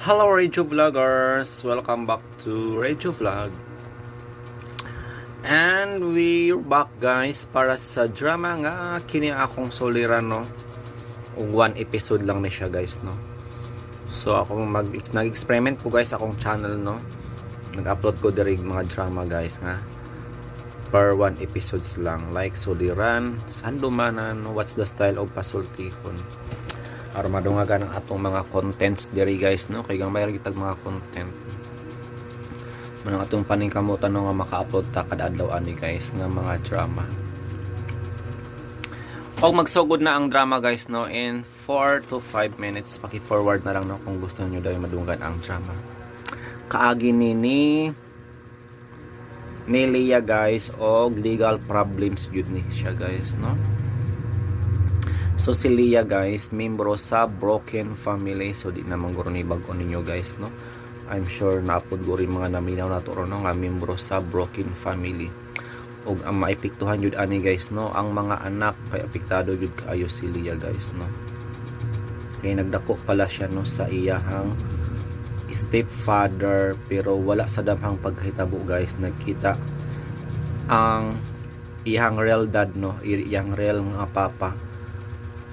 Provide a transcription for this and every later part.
Hello, Radio Vloggers! Welcome back to Radio Vlog. And we're back, guys, para sa drama nga Kini Akong Suliran, no. Ug one episode lang ni siya, guys, no. So ako mag nag-experiment ko, guys, akong channel, no. Nag-upload ko diri mga drama, guys, nga per one episodes lang, like Suliran, Sandumanan, What's the Style og Pasultihon, aron madungagan ang atong mga contents diri, guys, no, kay gamay ra gitag mga content manang atong paningkamutan, no, nga maka-upload ta kada adlaw ani, guys, nga mga drama. Og magsugod na ang drama, guys, no, in 4 to 5 minutes. Paki-forward na lang, no, kung gusto niyo daw madunggan ang drama. Kaagi ni Leah, guys, og legal problems jud ni siya, guys, no. So si Leah, guys, membro sa broken family. So di naman guro ni bag-o ninyo, guys, no. I'm sure napod guro yung mga naminaw na to, no, nga membro sa broken family. Ug ang maepektuhan jud ani, guys, no, ang mga anak, kay apektado jud kaayo si Leah, guys, no. Kay nagdako pala siya, no, sa iyahang stepfather, pero wala sa damhang pagkahitabo, guys, nagkita ang iyang real dad, no, iyang real nga papa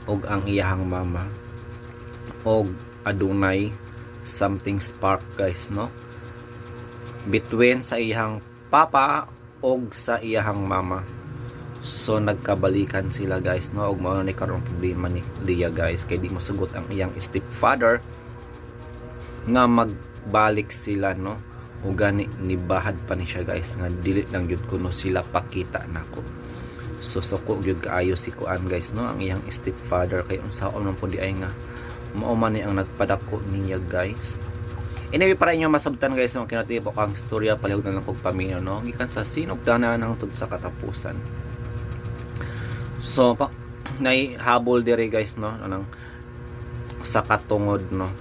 og ang iyahang mama, og adunay something spark, guys, no, between sa iyang papa og sa iyahang mama. So nagkabalikan sila, guys, no, og mao na ni karon problema ni Leah, guys, kay di mosugot ang iyang stepfather nga magbalik sila, no. O gani nibahad pa ni siya, guys, nga dili lang gyud kuno sila pakita nako. So suko gyud kaayo si kuan, guys, no, ang iyang stepfather, kay unsaon man pud diay nga mao man ni ang nagpadako niya, guys. Anyway, para inyo masabtan, guys, no, kinatibok ang istorya, palihog na lang kog paminaw, no, gikan sa sinugdanan hangtod sa katapusan. So pa nay habol dire, guys, no, anang sa katungod, no.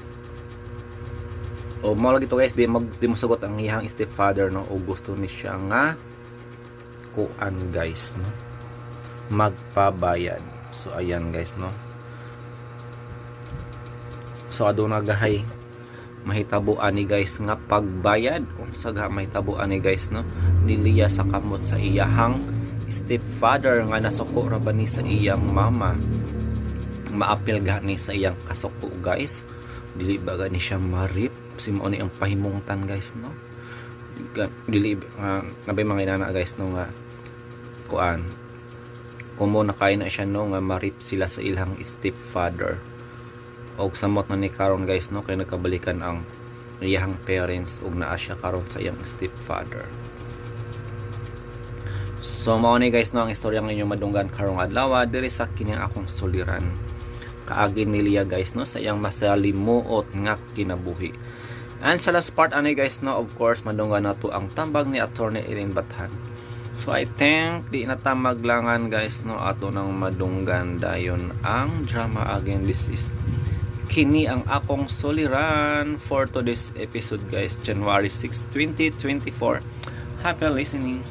O mo lagi to, guys, di mo sugot ang iyang stepfather, no, o gusto ni siya nga kuan, guys, no, magpabayad. So ayan, guys, no. So aduna gahay mahitabo ani, guys, nga pagbayad. Unsa ga mahitabo ani, guys, no, niliya sa kamot sa iyahang stepfather nga nasuko ra ba ni sa iyang mama? Maapil gani sa iyang kasuko, guys? Dili ba gani siya marip si mao ni ang pahimungtan, guys, no? Dili nabay mga inana, guys, no, nga kuan kumo na kay na siya, no, nga marip sila sa ilang stepfather. Og samot na ni karon, guys, no, kay nagkabalikan ang iyang parents ug naa siya karon sa iyang stepfather. So mao ni, guys, no, ang istorya nga inyong madunggan karong adlaw diri sa Kini Akong Suliran. Kaagi ni Leah, guys, no, sa iyang masalimuot nga kinabuhi. And sa last part ani, guys, no, of course madunggan nato ang tambag ni Attorney Elaine Bathan. So I think di na ta maglangan, guys, no, ato nang madunggan dayon ang drama. Again, this is Kini Ang Akong Suliran for today's episode, guys, January 6, 2024. Happy listening.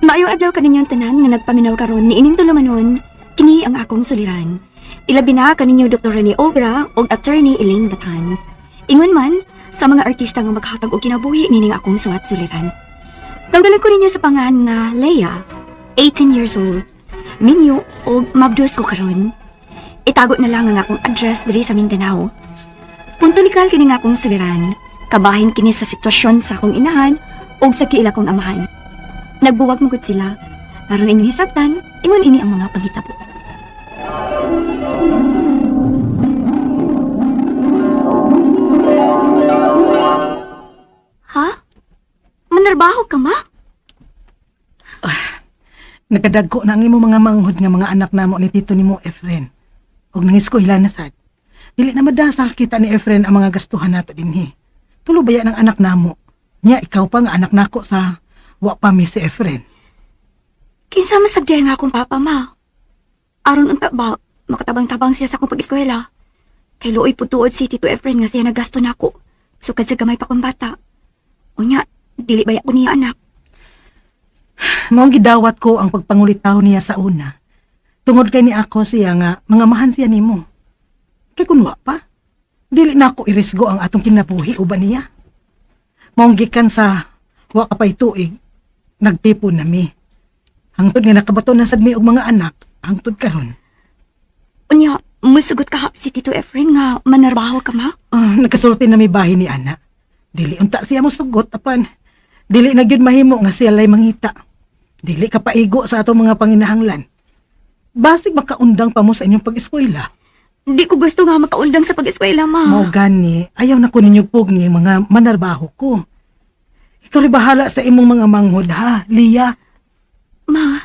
Maayong adlaw kaninyong tanan nga nagpaminaw karon niining tulumanon, Kini Ang Akong Suliran. Ilabi na kaninyo Dr. Rene Obra ug Attorney Elaine Bathan. Ingon man sa mga artista nga maghatag og kinabuhi nining akong suwat suliran. Tawgalan ko ninyo sa pangan nga Leia, 18 years old. Minyo og mabdos ko karon. Itago na lang ang akong address diri sa Mindanao. Punto likal kini nga akong suliran. Kabahin kini sa sitwasyon sa akong inahan ug sa kiila kong amahan. Nagbuwag mo gud sila. Aron inyong hisabtan, ingon ini ang mga panghitabo. Ha? Manarbaho ka, ma? Nagadagko na ang imong mga manghod nga mga anak namo ni tito nimo Efren. Og nangiskwela na sad. Dili na madasa kita ni Efren ang mga gastuhan nato dinhi. Tulo baya ng anak namo. Nya ikaw pa nga anak nako sa wa pa mi si Efren. Kinsa masabdihay nga akong papa, ma? Aron unta ba, makatabang-tabang siya sa akong pag-eskwela. Kay luoy pud tuod si Tito Efren nga siya nagasto nako. Sukad sa gamay pa kong bata. Unya, dili baya ko niya anak. Maong gidawat ko ang pagpangulitaw niya sa una. Tungod kay ni ako siya nga mangamahan siya nimo. Kay kun wa pa, dili na ako irisgo ang atong kinabuhi uban niya. Maong gikan sa wa ka pa'y tuig, nagtipon nami. Hangtod nga nakabato na sad mi og mga anak, hangtod karon. Unya, musugot ka si Tito Efren nga manarbaho ka, ma? Ah, nagkasulti na may bahin ni ana. Dili unta siya mo sugot apan dili na gyud mahimo nga siya lay mangita. Dili ka paigo sa atong mga panginahanglan. Basig makaundang pa mo sa inyong pag-eskwela. Di ko gusto nga makaundang sa pag-eskwela, ma. Mao gani, ayaw na ko ninyo pugni mga manarbaho ko. Ikaw rin bahala sa imong mga manghod ha, Lia. Ma.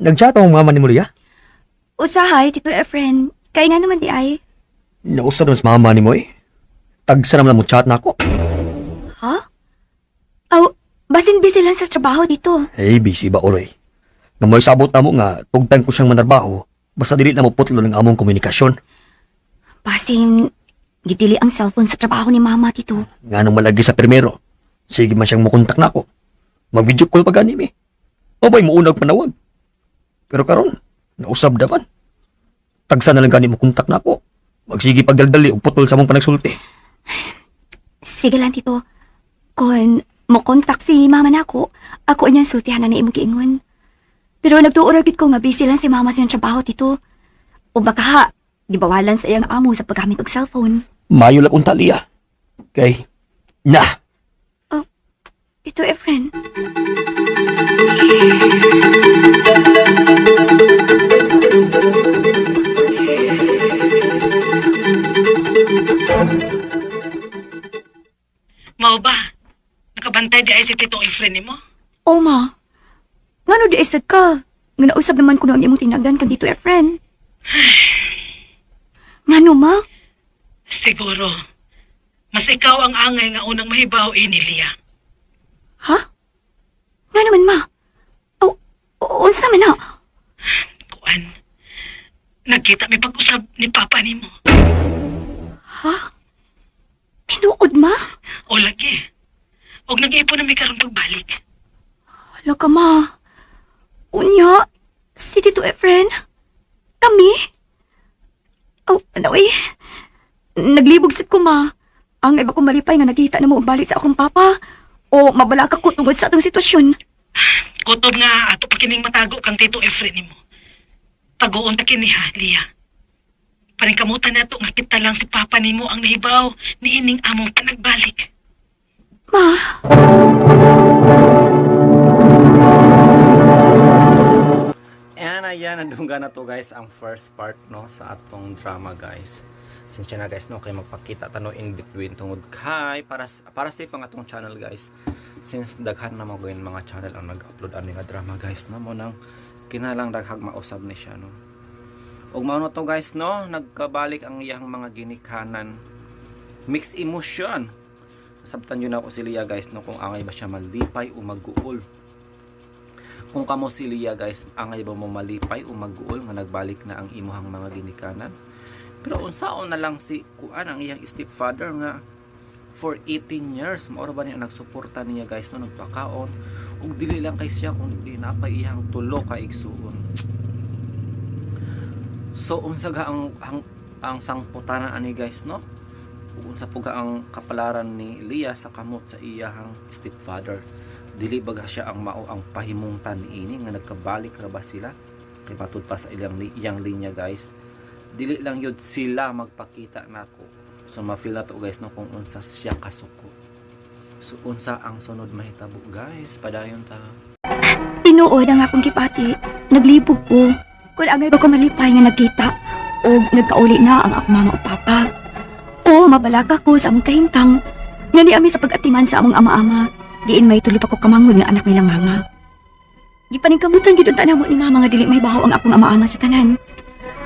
Nagchat ang mama ni mo, Lia? Usahay, Tito Efren. Kaya nga naman di ay. Nausap naman sa mama ni mo eh. Tagsa naman mo chat na ako. Ha? Aw, basin busy lang sa trabaho dito. Hey, busy ba oray? Nga mo'y sabot na mo nga, tugtan ko siyang manarbaho, basta dili na mo putlo ng among komunikasyon. Basin, gidili ang cellphone sa trabaho ni Mama, Tito. Nga nung malagi sa primero, sige man siyang mukontak na ako. Mag-video call pa gani mi. Mabay mo unag panawag. Pero karon, nausab daman. Tagsa na lang gani mo kontak na ako. Magsige pagdaldali og putol sa among panagsulti. Sige lang, Tito. Kung mo-contact si Mama nako, ako niyang sultihan na imong giingon. Pero nagtuo ra gid ko nga busy lang si Mama sa iyang trabaho, Tito. O baka ha, gibawalan sa iyang amo sa paggamit og cellphone. Mayo lang unta liya. Kay, na! Tito Efren. Mao ba? Nakabantay di ay si Tito Efren nimo? O ma, ngano di isad ka? Nga nausab naman ko ang imong tinagdan kang Tito Efren. Ngano ma? Siguro. Mas ikaw ang angay nga unang mahibaw ini, Lia. Ha? Nga naman ma? O, unsa man na? Kuan. Nagkita mi pag-usab ni Papa nimo. Ha? Tinuod ma? O lagi. Og nag-ipon na mi karon pagbalik. Hala ka ma. Unya, si Tito Efren. Kami? Oh, ano eh. Naglibog sad ko ma. Ang iba ko malipay nga nakita na mo ang balik sa akong papa. O mabalaka ko tungod sa atong sitwasyon. Kutob nga ato pa kining matago kang Tito Efren nimo. Tagoon ta kini ha, Lia. Paningkamutan nato nga kita lang si Papa nimo ang nahibaw niining among panagbalik. Ma. And ayan, nandungga na to guys ang first part no sa atong drama guys. Sinsya na guys no kay magpakita tano in between tungod kay para para safe ang atong channel guys. Since daghan na mo gawin mga channel ang nag-upload ani nga drama guys no mo nang kinalang daghag mausab ni siya no. Ug mao na to guys no, nagkabalik ang iyang mga ginikanan. Mixed emotion. Sabtan yun ako si Lia guys no kung angay ba siya malipay o maguol. Kung kamo si Lia guys, angay ba mo malipay o maguol nga nagbalik na ang imuhang mga ginikanan? Pero unsaon na lang si kuan ang iyang stepfather nga for 18 years mao ra ba niya nagsuporta niya guys no, nagpakaon ug dili lang kay siya kung di napay iyang tulo ka igsuon. So unsa ga ang sangputanan ani guys no? Ug unsa po ga ang kapalaran ni Lia sa kamot sa iyahang stepfather? Dili ba ga siya ang mao ang pahimungtan niini nga nagkabalik ra ba sila? Kay matud pa sa ilang iyang linya guys, dili lang yun sila magpakita nako. So ma-feel na to guys no kung unsa siya kasuko. So unsa ang sunod mahitabo guys, padayon ta. Tinuod ang akong gipati. Naglibog ko. Kung angay ba ko malipay nga nagkita o nagkauli na ang akong mama o papa. O mabalaka ko sa among kahimtang nga niami sa pag-atiman sa among ama-ama. Diin may tulo pa ko kamangod nga anak nilang mama. Gipaningkamutan gid unta namo ni mama nga dili may bahaw ang akong ama-ama sa tanan.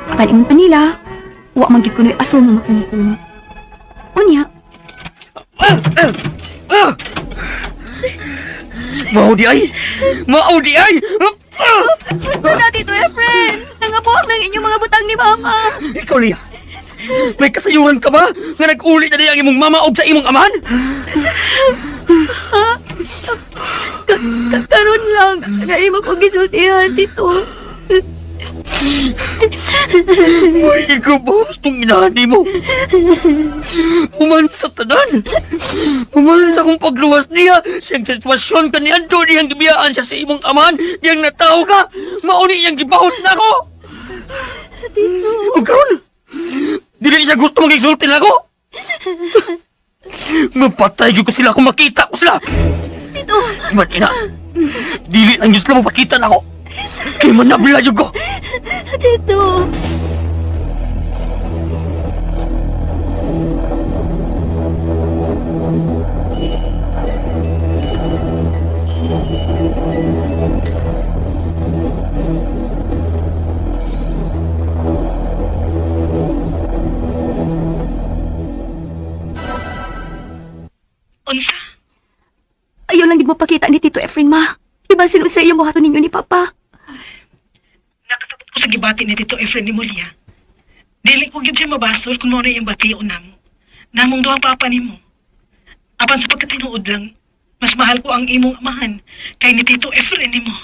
Apan ingon pa nila, wa man gid kunoy aso nga makungkong. Unya, Ah! Mao di ay! Mao di ay! Ah! Gusto na, Tito Efren! Nangabuak ng inyong mga butang ni Mama! Ikaw, Lia! May kasayuran ka ba nga nag-uli na di ang imong mama og sa imong amahan? Karon lang, nga imo kong gisultihan, Tito. Uy, ikaw ba? Gustong inahan mo. Human sa tanan. Human sa akong pagluwas niya. Siyang sitwasyon kaniya doon niyang gibiyaan siya sa imong amahan. Niyang nataw ka. Mauni niyang gibahos na ako. Tito. O karon, dili siya gusto mag-exulti na ako. Mapatay gyud ko sila kung makita ko sila. Tito! Man, ina. Dili lang gyud sila mapakita na ako. Kay manabla gyud ko. Tito! Unsa? Ayaw lang di mo pakita ni Tito Efren, ma. Iba sa iyo buhaton ninyo ni Papa. Nakasabot ko sa gibati ni Tito Efren ni Mulia. Dili ko gyud siya mabasol kung mao na iyang bation namo. Namong duha papa nimo. Apan sa pagkatinuod lang, mas mahal ko ang imong amahan kay ni Tito Efren nimo.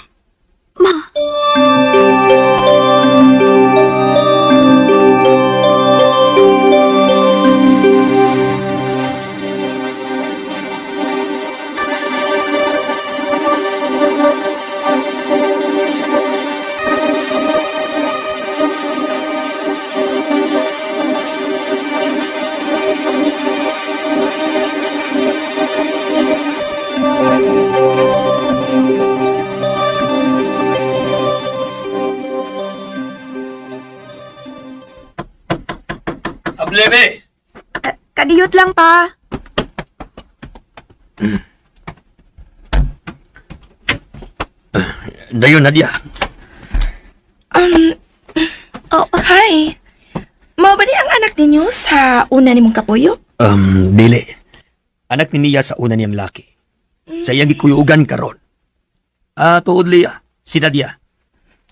Ma! Ablebe! Kadiyot lang pa. Dayon, Nadia. Oh, Hi! Mao ba ni ang anak ninyo sa una nimong kapuyo? Dili. Anak ni niya sa una niyang laki. Sa iyang gikuyugan karon. Ah, tuod liya, si Nadia.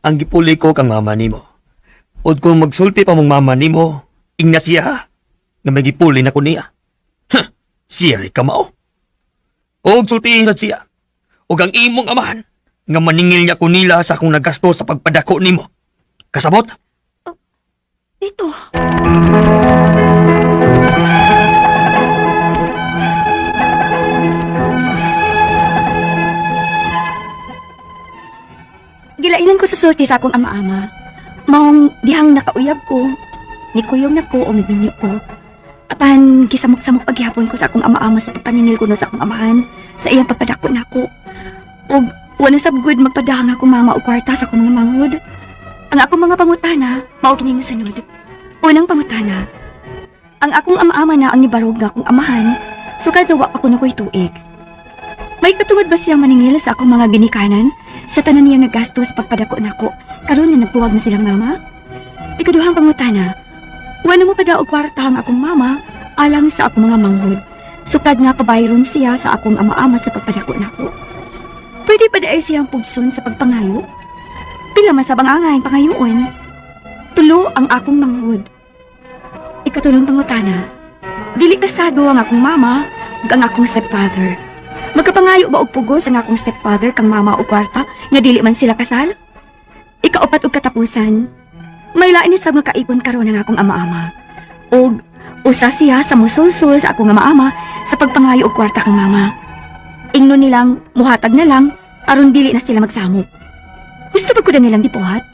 Ang gipuli ko kang mama nimo. Ud kung magsulti pa mong mama nimo, ingna siya ha, nga may gipuli na ko niya. Huh, siya rin kamao. Og sultihin sad siya. Og ang imong amahan, nga maningil niya ko nila sa akong nagasto sa pagpadako nimo. Kasabot? Tito. Gilainan ko sa sulti sa akong ama-ama. Maong dihang nakauyab ko, nikuyog na ko o nagminyo ko. Apan gisamok-samok paghihapon ko sa akong ama-ama sa pagpaningil ko no sa akong amahan sa iyang pagpadako nako. Og wala sab good magpadahang akong mama og kwarta sa akong mga manghod. Ang akong mga pangutana, mao kini sunod. Unang pangutana. Ang akong ama-ama na ang nibarog nga akong amahan, sukad sa wa pa ko nakoy tuig. May katungod ba siyang maningil sa akong mga ginikanan sa tanan niyang naggastos pagpadako nako karon nga nagbuwag na silang mama? Ikaduhang pangutana. Wala mo pa daw og kwarta ang akong mama alang sa akong mga manghod. Sukad nga pabayron siya sa akong ama-ama sa pagpadako nako. Pwede pa daay siyang pugson sa pagpangayo? Pila man sa bangangay pangayoon. Tulo ang akong manghod. Ikatulong pangutana. Dili kasado ang akong mama ug ang akong stepfather. Magkapangayo ba og pugos ang akong stepfather kang mama og kwarta nga dili man sila kasal? Ikaupat og katapusan. May lain ni sab nga kaipon karon ang akong ama-ama. Og usa siya sa musulsul sa akong ama-ama sa pagpangayo og kwarta kang mama. Ingnon nilang muhatag na lang aron dili na sila magsamok. Gusto ba ko na nilang gipuhat?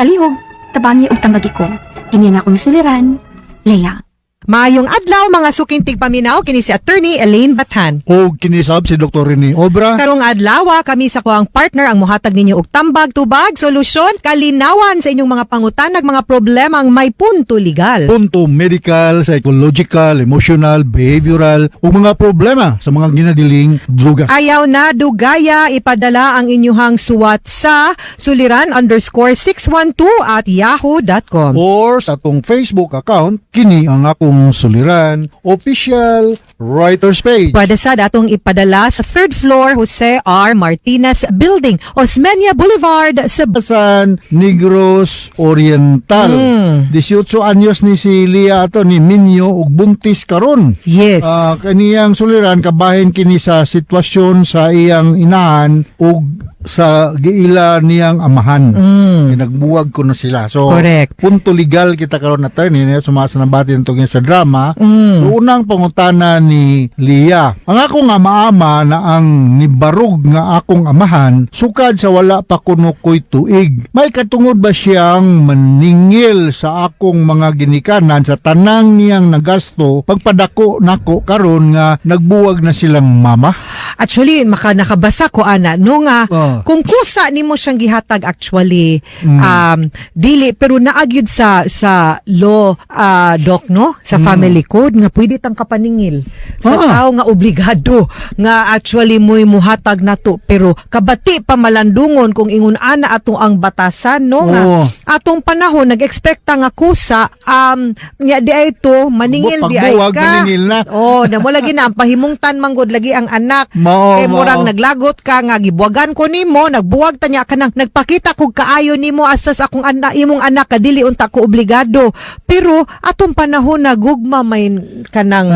Palihog, tabangi og tambagi ko. Kini ang akong suliran, Leia. Maayong adlaw mga suking tigpaminaw kini si Attorney Elaine Bathan. O kinisab si Dr. Rene Obra. Karong adlaw kami sa kuang partner ang muhatag ninyo og tambag tubag solusyon kalinawan sa inyong mga pangutanag mga problemang may punto legal. Punto medical, psychological, emotional, behavioral ug mga problema sa mga ginadiling droga. Ayaw na dugaya ipadala ang inyuhang suwat sa suliran_612@yahoo.com. Or sa atong Facebook account, kini ang akong Akong Suliran official writer's page. Pwede sad atong ipadala sa third floor, Jose R. Martinez Building, Osmeña Boulevard, Cebu. San Negros Oriental. 18 anyos ni si Lia ato ni Minyo ug buntis karon. Kaniyang suliran kabahin kini sa sitwasyon sa iyang inahan ug sa giila niyang amahan. Nagbuwag kuno sila. So, punto legal kita karon, attorney, sumasa na bati nito sa drama. So, unang pangutana ni Lia. Ang akong ama-ama na ang nibarog nga akong amahan sukad sa wala pa kuno ko'y tuig. May katungod ba siyang maningil sa akong mga ginikanan sa tanang niyang nagasto pagpadako nako karon nga nagbuwag na silang mama? Actually, maka nakabasa ko ana no nga kung kusa nimo siyang gihatag, actually dili, pero naagyud sa law, doc, no, sa family code nga pwede tang kapaningil sa tao nga obligado nga actually mo'y muhatag nato, pero kabati pa malandungon kung ingon ana atong ang batasan, no, nga atong panahon nag-expecta nga kusa nya di ay to maningil di ay Pagbuwag, ka. Maningil na. Oh, na mo lagi na ang pahimungtan manggod lagi ang anak. Mao, Kay murang mao. naglagot ka nga gibuwagan ko nimo, nagbuwag ta niya ka nang nagpakita kog kaayo nimo asas akong anak, imong anak ka, dili unta ko obligado. Pero atong panahon na gugma may kanang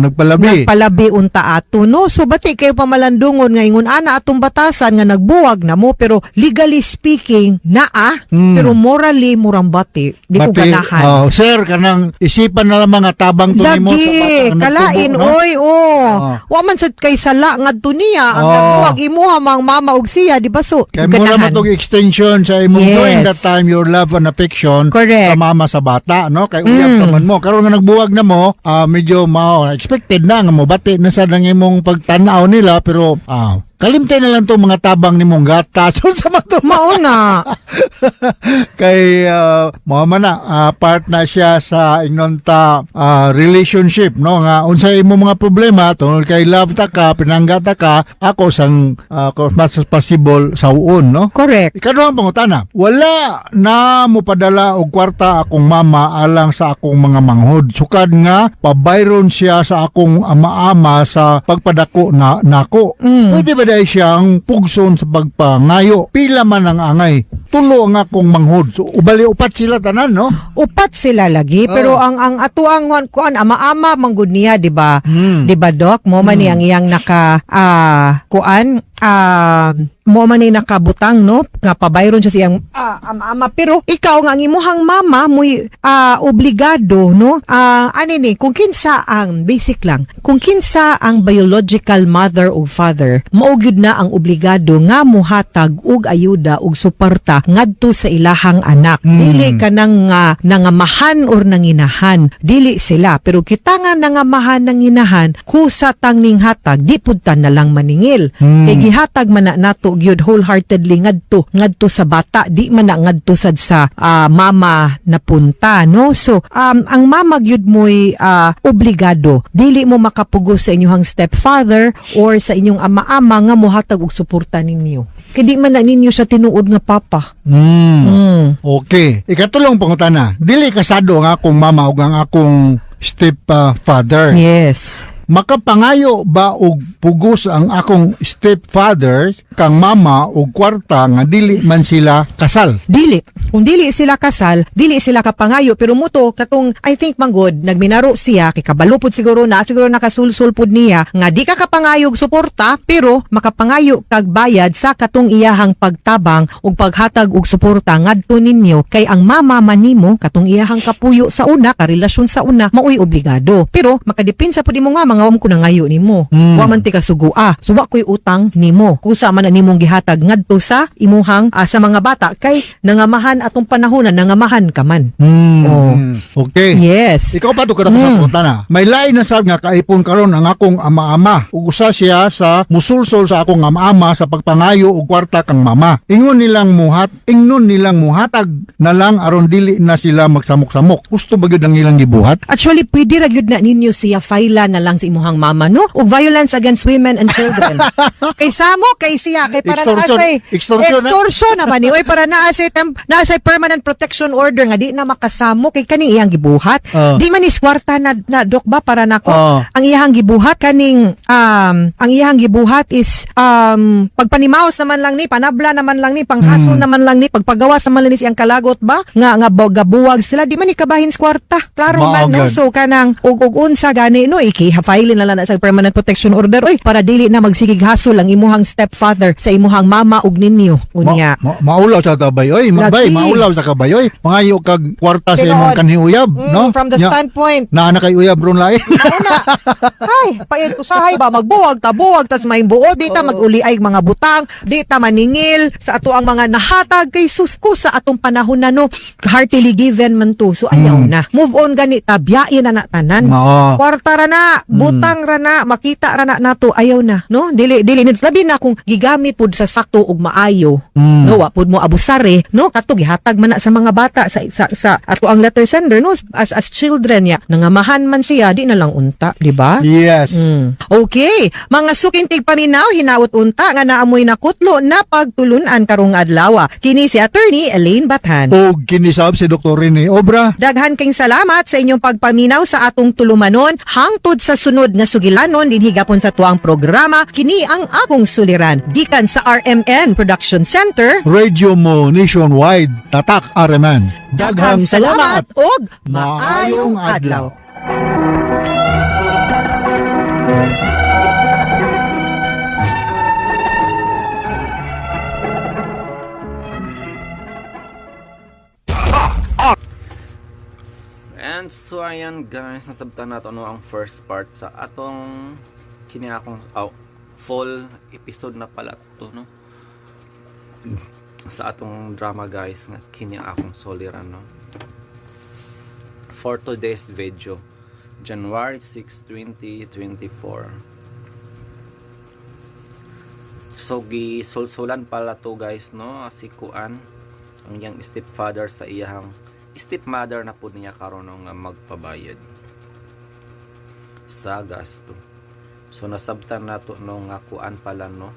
Nagpalabi. Nagpalabi unta ato, no. So bati kayo pamalandungon nga ingon ana atong batasan nga nagbuwag na mo, pero legally speaking naa, pero morally murang bati di ko Bati, ganahan. Oh, sir, kanang isipan na lang mga tabang to nimo sa Lagi, bata nga kalain, nagtubo, no? oy, oh. Wa man sad kay sala ngadto niya, ang nagbuwag imuha mang mama og siya, di ba? So, Kay mura ganahan. man tong extension sa imong during that time your love and affection sa mama sa bata, no? Kay uyab naman mo. Karon nga nagbuwag na mo, medyo mao expected na nga mo bati na sad ang imong pagtan-aw nila, pero kalimtay na lang tong mga tabang nimong gatas sa mga to. Mao na. Kay mao man na part na siya sa ingnon ta relationship, no, nga unsay imong mga problema tungod kay love ta ka, pinangga ta ka, ako sang as much as possible sawon, no. Ikaduhang pangutana, wala na mopadala og kwarta akong mama alang sa akong mga manghod. Sukad nga pabayron siya sa akong ama-ama sa pagpadako na nako. Pwede ba dahil siyang pugson sa pagpangayo? Pila man ang angay. Tulo ang akong manghod. So, ubali upat sila tanan, no? Upat sila lagi, pero ang atuang kuan ama-ama manggod niya, di ba? Di ba, doc? Mo man ni ang iyang naka kuan mo man ni nakabutang, no, nga pabayron siya sa iyang ama-ama, pero ikaw nga ang imuhang mama mo'y obligado, no. Ani ni kung kinsa ang basic lang, kung kinsa ang biological mother o father, mao gyud na ang obligado nga muhatag og ayuda og suporta ngadto sa ilahang anak. Dili kanang nangamahan or nanginahan, dili sila, pero kita nga nangamahan, nanginahan, kusa tang ninghatag, di pud ta na lang maningil kay gihatag man na nato gyud wholeheartedly ngadto ngadto sa bata, di man na ngadto sad sa mama na punta, no. So ang mama gyud mo'y obligado. Dili mo makapugos sa inyong stepfather or sa inyong ama-ama nga mohatag og suporta ninyo kay di man na ninyo siya tinuod nga papa. Okay. Ikatulong pangutana, dili kasado ang akong mama ug ang akong step father. Makapangayo ba og pugos ang akong stepfather kang mama og kwarta nga dili man sila kasal? Dili. Kung dili sila kasal, dili sila kapangayo. Pero muto, katong, I think manggod, nagminaro siya, kay kabalo pud siguro na, siguro nakasulsul pud niya, nga di ka kapangayog suporta, pero makapangayo kag bayad sa katong iyahang pagtabang ug paghatag og suporta ngadto ninyo, kay ang mama man nimo, katong iyahang kapuyo sa una, karelasyon sa una, maoy obligado. Pero makadepensa pud nimo nga mga wa mo ko nangayo nimo. Wa man ti kasugua. So wa ko'y utang nimo. Kung sa man na nimong gihatag ngadto sa imuhang sa mga bata kay nangamahan atong panahon na nangamahan ka man. Oh. Okay. Ikaw pa to katapos sa pangutana. May lain na sad nga kaipon karon ang akong ama-ama. Ug usa siya sa musulsol sa akong ama-ama sa pagpangayo og kwarta kang mama. Ingnon nilang muhatag na lang aron dili na sila magsamok-samok. Gusto ba gyud ang ilang gibuhat? Actually, pwede ra gyud na ninyo siya file na lang sa sa imuhang mama, no? Ug violence against women and children. Kay samo kay siya kay para naa Extortion. say Extortion na. extortion naman ni oy, para naa say naa say permanent protection order nga di na makasamo kay kani iyang gibuhat. Di man is kwarta na, na dok ba, para nako. Ang iyang gibuhat kaning ang iyang gibuhat is pagpanimaos naman lang ni, panabla naman lang ni, panghasol naman lang ni, pagpagawas naman lang ni siyang kalagot ba nga nga gabuwag sila, di man ni kabahin sa kwarta. Klaro man, no? Mao gyud. So kanang og unsa gani, no, iki-file na lang na sa permanent protection order oy, para dili na magsigig hasol ang imuhang stepfather sa imuhang mama ug ninyo unya. Maulaw sa kabay oy, mabay, Lagi. maulaw sa kabay oy. Mangayo kag kwarta sa Tinuod. imong kanhi uyab, no? From the Nya, standpoint naa na kay uyab ron lain. Una. Ay, pait usahay ba magbuwag ta buwag tas may buo di ta maguli ay mga butang, di ta maningil sa ato ang mga nahatag kay sus ko sa atong panahon na, no, heartily given man to. So ayaw na. Move on gani ta, biyain na na tanan. Mao. Kwarta ra na, butang ra na, makita ra na nato, ayaw na, no? Dili dili nito labi na kung gigamit pud sa sakto ug maayo. No, wa pud mo abusare, no? Kato gihatag man na sa mga bata sa ato ang letter sender, no, as children ya. Nangamahan man siya, di na lang unta, di ba? Yes. Okay, mga suking tigpaminaw, hinaut unta nga naamoy na kutlo na pagtulunan karong adlaw. Kini si Attorney Elaine Bathan. Og kinisab si Dr. Rene Obra. Daghan kayong salamat sa inyong pagpaminaw sa atong tulumanon hangtod sa sunod nga sugilanon dinhi gapon sa tuang programa, kini ang akong suliran gikan sa RMN Production Center. Radio mo nationwide, Tatak RMN. Daghang salamat og maayong adlaw. And so ayan guys, nasabtan nato, no, ang first part sa atong kini akong, oh, full episode na pala to, no, sa atong drama guys nga kini akong soliran, no, for today's video, January 6, 2024. So gisulsulan pala to guys, no, si Kuan, ang iyang stepfather sa iyang stepmother na po niya karon, no, nga magpabayad sa gasto. So nasabtan nato, no, nga kuan pala, no,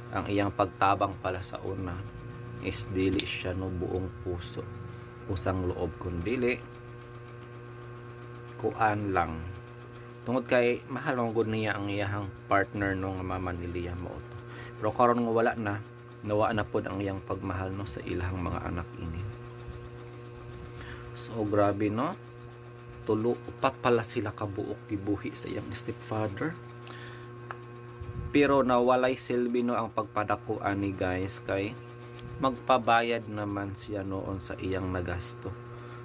ang iyang pagtabang pala sa una is dili siya, no, buong puso, usang loob, kun dili kuan lang tungod kay mahal man gud niya ang iyang partner, no, nga mama ni Leah mao to. Pero karon nga wala na, nawa na pod ang iyang pagmahal, no, sa ilahang mga anak ini. So grabe, no, tulo, upat pala sila kabuok gibuhi sa iyang stepfather, pero nawalay silbi, no, ang pagpadako ani guys, kay magpabayad naman siya noon sa iyang nagasto.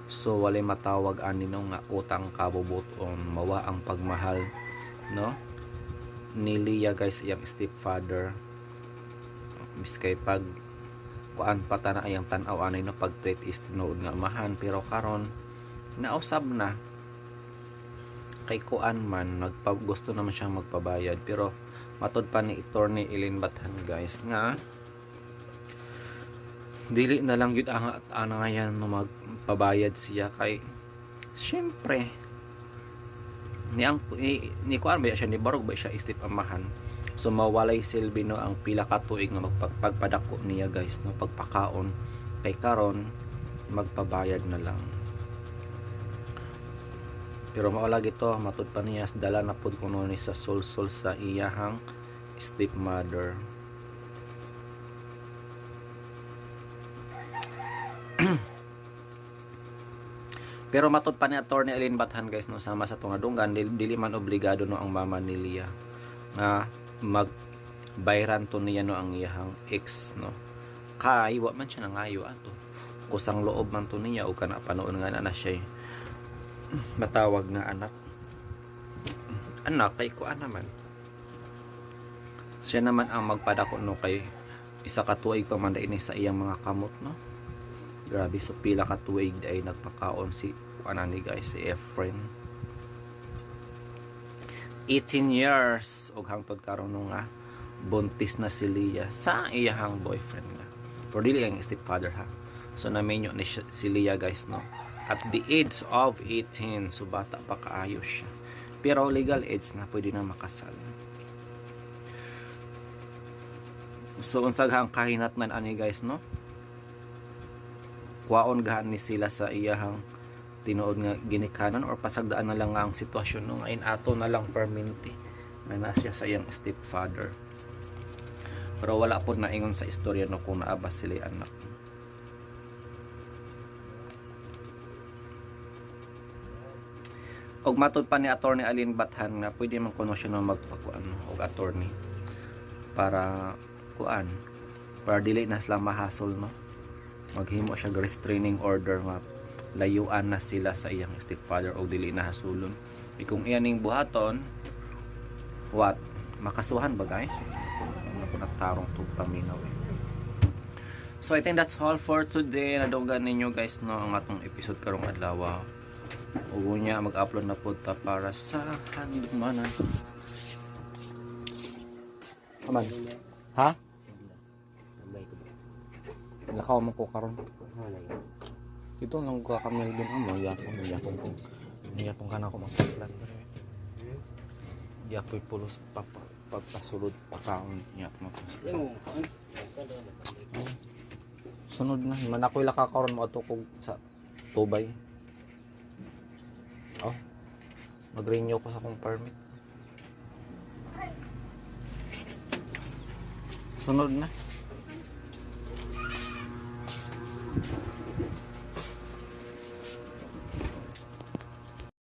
So walay matawag ani, no, nga utang kabubuton. Mawa ang pagmahal, no, ni Leah guys iyang stepfather, miskay pag kuan pa ta na iyang tan-aw ani, no, pag treat is tinuod nga amahan, pero karon nausab na kay kuan man, nagpa, gusto naman siyang magpabayad. Pero matod pa ni Attorney Elaine Bathan guys nga dili na lang yun ang angayan, no, magpabayad siya kay syempre ni ang ni kuan ba siya, ni barog ba siya step amahan. So mawalay silbi, no, ang pila ka tuig nga magpagpadako niya guys, no, pagpakaon, kay karon magpabayad na lang. Pero mao lagi to, matud pa niya dala na pud kuno ni sa sulsul sa iyahang stepmother. Pero matod pa ni Attorney Elaine Bathan guys, no, sama sa tungadunggan, dili man obligado, no, ang mama ni Leah nga magbayran to niya, no, ang iyahang ex, no, kay wa man siya nangayo ato, kusang loob man to niya o kana panoon nga na siya matawag nga anak anak, kay kuan naman siya naman ang magpadako, no, kay isa ka tuig pa man ini sa iyang mga kamot, no. Grabe, so pila ka tuig ay nagpakaon si kuan ani guys, si Efren, 18 years, og hangtod karon, no, nga buntis na si Leah sa iyahang boyfriend nga, pero dili ang stepfather ha. So naminyo ni si Leah guys, no, at the age of 18. So bata pa kaayo siya. Pero legal age na, pwede na makasal. So unsa ang kahinatnan ani guys, no? Kuwaon gahan ni sila sa iyahang tinuod nga ginikanan or pasagdaan na lang nga ang sitwasyon, no, ngayon ato na lang perminti nga na siya sa iyang stepfather. Pero wala po naingon sa istorya, no, kung naa ba sila anak. Og matod pa ni Attorney Alin Bathan nga pwede man kuno siya na magpakuan og attorney para kuan, para dili na sila mahasol, no, maghimo siya og restraining order nga layuan na sila sa iyang stepfather o dili na hasulon. E kung iyan ning buhaton, what, makasuhan ba guys? Ano ko nagtarong tug paminaw eh. So I think that's all for today. Nadunggan ninyo guys, no, ang atong episode karong adlaw. Ug unya mag-upload na pud ta para sa handumanan. Aman. Ha? Lakaw mo ko karon. Dito lang ko ka Melvin amo, yapon yapon ko. Yapon ka na ako magpaslan. Yapoy pulos pa pagpasulod pakaon niya mapaslan. Ay, sunod na man ako'y laka karon mo kog sa tubay. Oh. Mag-renew ko sa akong permit. Sunod na.